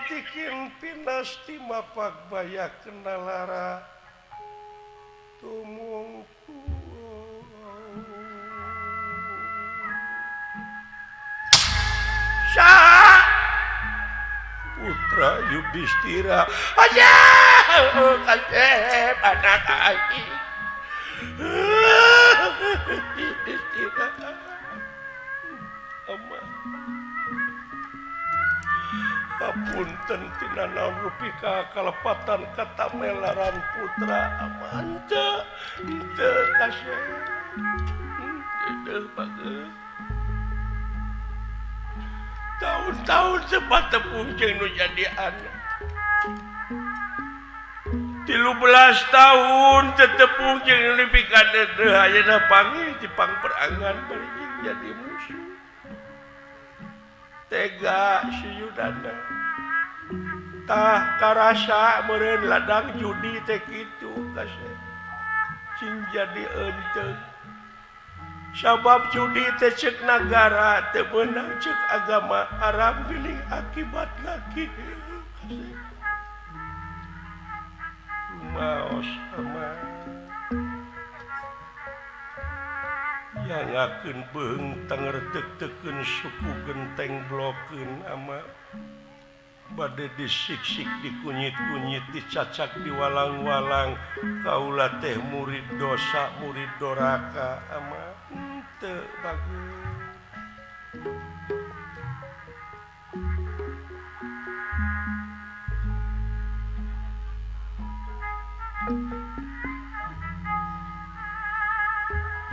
tikin pinasti mapak bayak kenalara tumungku Sah Putra Yudhistira aja kasep anak aing Yudhistira ama apunten tina naon rupi ka kalepatan katamelaran putra ama henteu henteu kasep henteu bageus tahun-tahun sempat tepung jeung nu jadi anak 13 tahun tetepung jeung nu dipikadeudeuh ayeuna panggih di pangperangan bari jeung jadi musuh tega si Yudana tah karasa meureun ladang judi teh kitu kasep cing jadi eunteuh sabab judi teh cek nagara teu meunang cek agama haram geuning akibat lagi maos ama yangakeun beung tangerteuk-teukeun suku genteng blokeun ama bade disiksik dikunyit-kunyit dicacak diwalang-walang kaula teh murid dosa murid doraka ama teu bagus.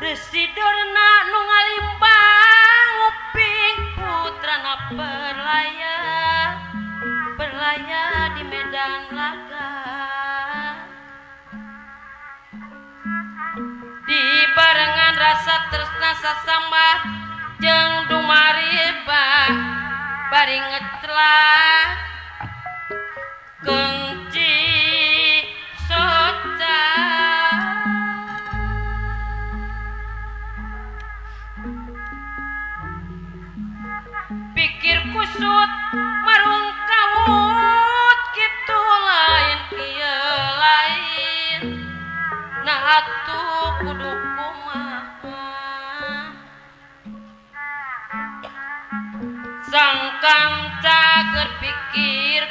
Resi Durna nu ngalimbang nguping putrana perlaya berlaya di medan laga dibarengan rasa tresna sasambah jeung dumariba bari ngecelak kengci soca pikir kusut marung kawut kitu lain kieu lain nah atuh kudu kumaha sangkang cager pikir